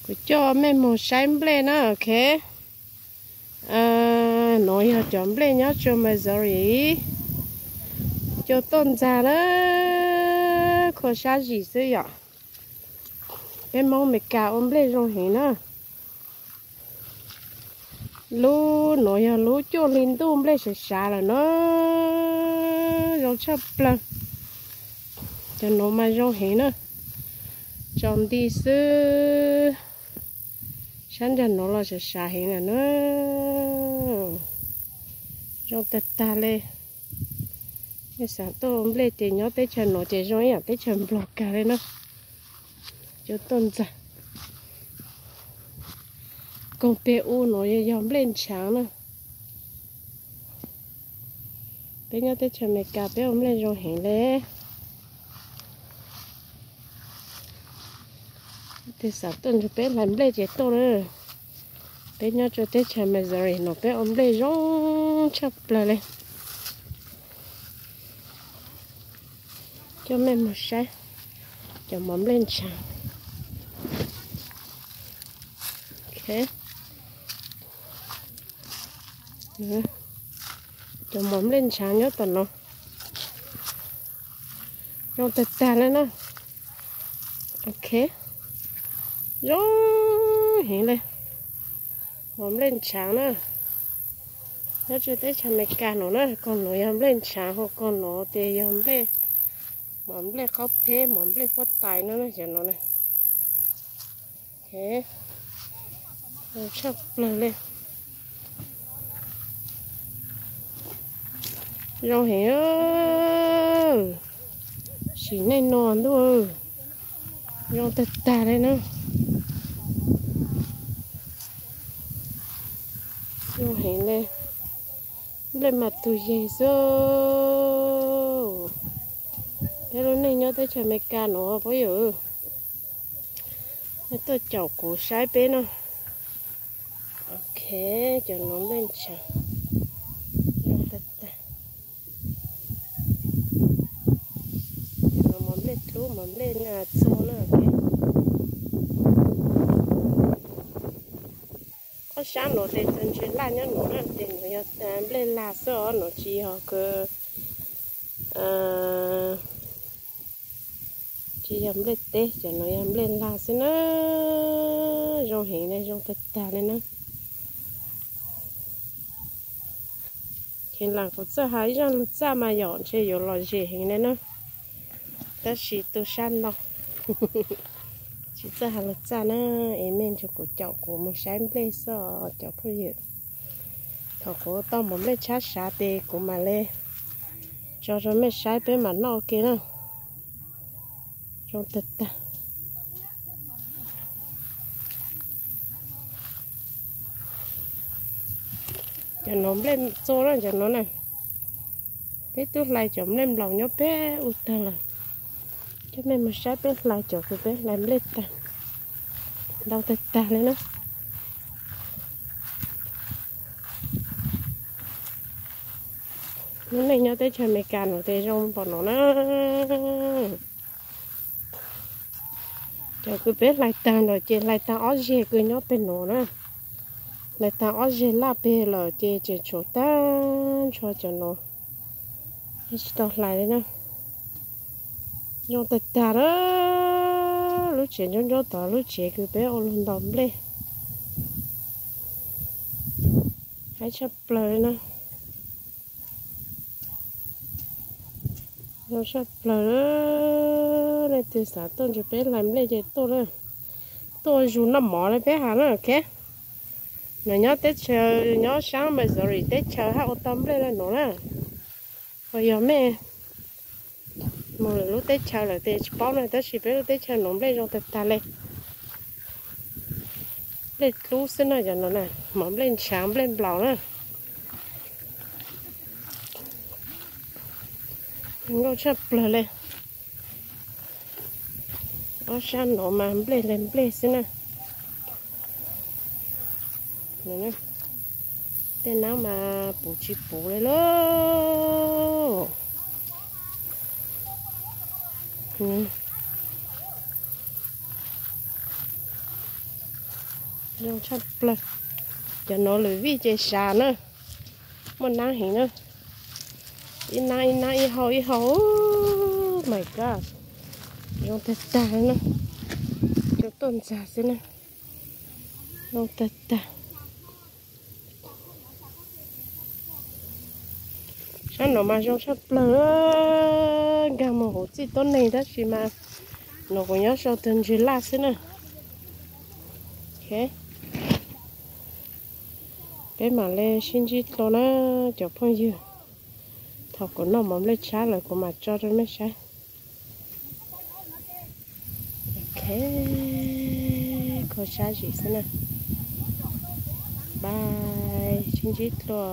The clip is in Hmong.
Kuv coj mej moog saib nplej na, ok. Nuav yog cov nplej nyob tsua Missouri, cua tuaj ntxag na, khuam sab zim xwb yom. Peb Moob Amelikas ua nplej zoo heev na. Lub nuav yog lub cuaj hli ntuj nplej sav sav lawm na, zoo tshaj plawg. Cov nuav mas zoo heev na, tsaus nti xwb, sab nraag nuav los sav sav heev lawm na, zoo tag tag le. Mej xav tuaj ua nplej ces nyob teb chaws nuav ces zoo ib yam teb chaws Nplog kag le na. Cua tuaj ntxag. Koog peg u nuav yog nplej ntshaav na. Peb nyob teb chaws Amelikas peb ua nplej zoo heev le. Tes xav tuaj nrug peb hlais nplej ces tuaj na. Peb nyob tsua teb chaws Missouri no peb ua nplej zoo tshaj plawg le. Coj mej moog saib cov mov nplej ntshaav. Cov mov nplej ntshaav nyob tom no zoo tag tag le na. Ok, zoo heev le. Mov nplej ntshaav na, nyob tsua teb chaws Amelikas nuav na, koog nuav yog nplej ntshaav, ho koog nuav tes yog nplej, mov nplej qaub pheb, mov nplej huab tais na, cov no na. Tshaj plawg le. Zoo heev. Sim neej no ntuj, zoo tag tag le na. Zoo heev le. Nplej mas tug yeg xwb. Peb lub neej nyob teb chaws Amelikas nuav puab yog tuaj caum kuv saib peb no. Ok, cov nuav nplej ntshaav. Cov nuav mov nplej tub, mov nplej txua na. Ob sab nuav tes txog ntsis laj nyob nuav na, tes nuav yog nplej lag xwb os, nuav tsis yog kws, tsis yog nplej teb, cov nuav yog nplej lag xwb na. Zoo heev le, zoo tag tag le na. Kheev lam kuv txawj has ib zaj lug txaj mas yom ntshe yuav lom zem heev le na. Tab sis tu sab ntau, tsis txawj has lug txaj na, es mej nrug kuv caum kuv moog saib nplej xwb os cov phooj ywg. Thaum kuv tau mov nplej tshab sav tes kuv mam le tso rua mej saib peb mam noj ua ke na. Zoo tag tag. Cov nuav nplej txua na, cov nuav na. Peb tub hlais cov nplej nplaum nyob peb ub tag lawm. Coj mej moog saib peb hlais cov kws peb hlais nplej tag, ntau tag tag le na. Lub neej nyob teb chaws Amelikas nuav tes zoo npaum no na. Cov kws peb hlais tag lawm ces hlais tag ob zeg kws nyob peg nuav na. Hlais tag ob zeg laj peg lawm ces tseem tshuav tag nrho cov nuav tsis tau hlais li na. Zoo tag tag na. Lub tsev ntsuab ntsuab tod lub tsev kws peb ua lug ntaus nplej, haib tshaj plawg li na. Zoo tshaj plawg. Leej twg xav tuaj nrug peb hlais nplej ces tuaj, tuaj ua zug noj mov le peb has na, ok. Nuav nyob teb chaws, nyob saab Missouri teb chaws hab ua tau nplej le nuav na. Ho yog mej moog lwm lub teb chaws lawm tes tsis paub na, tab sis peb lub teb chaws nuav nplej zoo tag tag le. Nplej dlub xwb na, cov no na, mov nplej ntshaav nplej nplaum na. Zoo nkauj tshaj plawg le. Ob sab no mas nplej le nplej xwb na. Tej nab mas puv tsis puv le lauj. Zoo tshaj plaws. Cov no lwm vij ces sav na. Muaj nab heev na. Ib nab ib nab, ib hau ib hau. Oh my god, zoo tag tag na. Cov tuaj ntxag xwb na. Zoo tag tag. Sab no mas zoo tshaj plaws, nkag mus hauv txij tuab neeg tab sis mas no kuv nyob sau tag ntsig laj xwb na. Peb mam li sib ntsib dua na cov phooj ywg. Thaum kuv noj mov nplej tshab lawm kuv mam tso rau nej saib. Ok, kho sab zim xwb na. Bye, sib ntsib dlua.